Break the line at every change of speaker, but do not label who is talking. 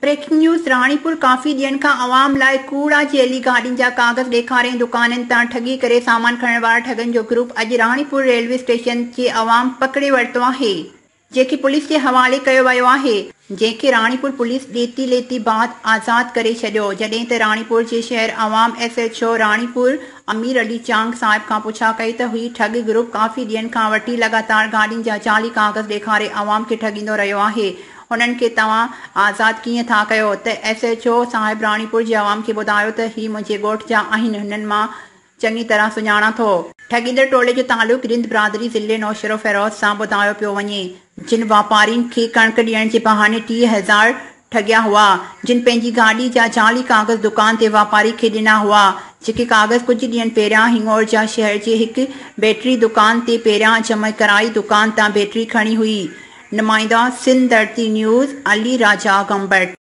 Breaking news Ranipur ڪافي ڏينهن کان عوام لاء ڪوڙا جعلي گاڏين جا ڪاغذ ڏيکاري دڪانن تان ٺڳي ڪري سامان کڻڻ وارا ٺڳن جو گروپ اڄ راڻيپور ريلوي اسٽيشن جي عوام پڪڙي ورتو آهي جنهن کي پوليس جي حوالي ڪيو ويو آهي. جنهن کي راڻيپور پوليس ڏيتي ليتي بعد آزاد ڪري ڇڏيو جڏهن ته راڻيپور جي شهر عوام S H O Ranipur Amir Ali Chang صاحب کان پڇا ڪئي ته هي ٺڳ گروپ ڪافي ڏينهن کان وٺي لڳاتار گاڏين جا جعلي ڪاغذ ڏيکاري عوام کي ٺڳيندو رهيو آهي هنن کي توهان آزاد ڪيئن ٿا ڪيو ته ايس ايڇ او صاحب راڻيپور جي عوام کي ٻڌايو ته هي منهنجي ڳوٺ جا آهن هنن مان چڱي طرح سڃاڻان ٿو. ٺڳيندڙ ٽولي جو تعلق رند برادري ضلعي نوشهروفيروز سان ٻڌايو پيو وڃي جن واپارين کي ڪڻڪ ڏيڻ جي بهاني 30,000 ٺڳيا هئا جن پنهنجي گاڏي جا جعلي ڪاغذ دڪان تي واپاري کي ڏنا هئا جيڪي ڪاغذ ڪجهه ڏينهن پهريان هڱورجا شهر جي هڪ بيٽري دڪان تي پهريان جمع ڪرائي دڪان تان بيٽري کڻي هئي نمائنده سنڌ ڌرتي نيوز، علي راجا گمبٽ.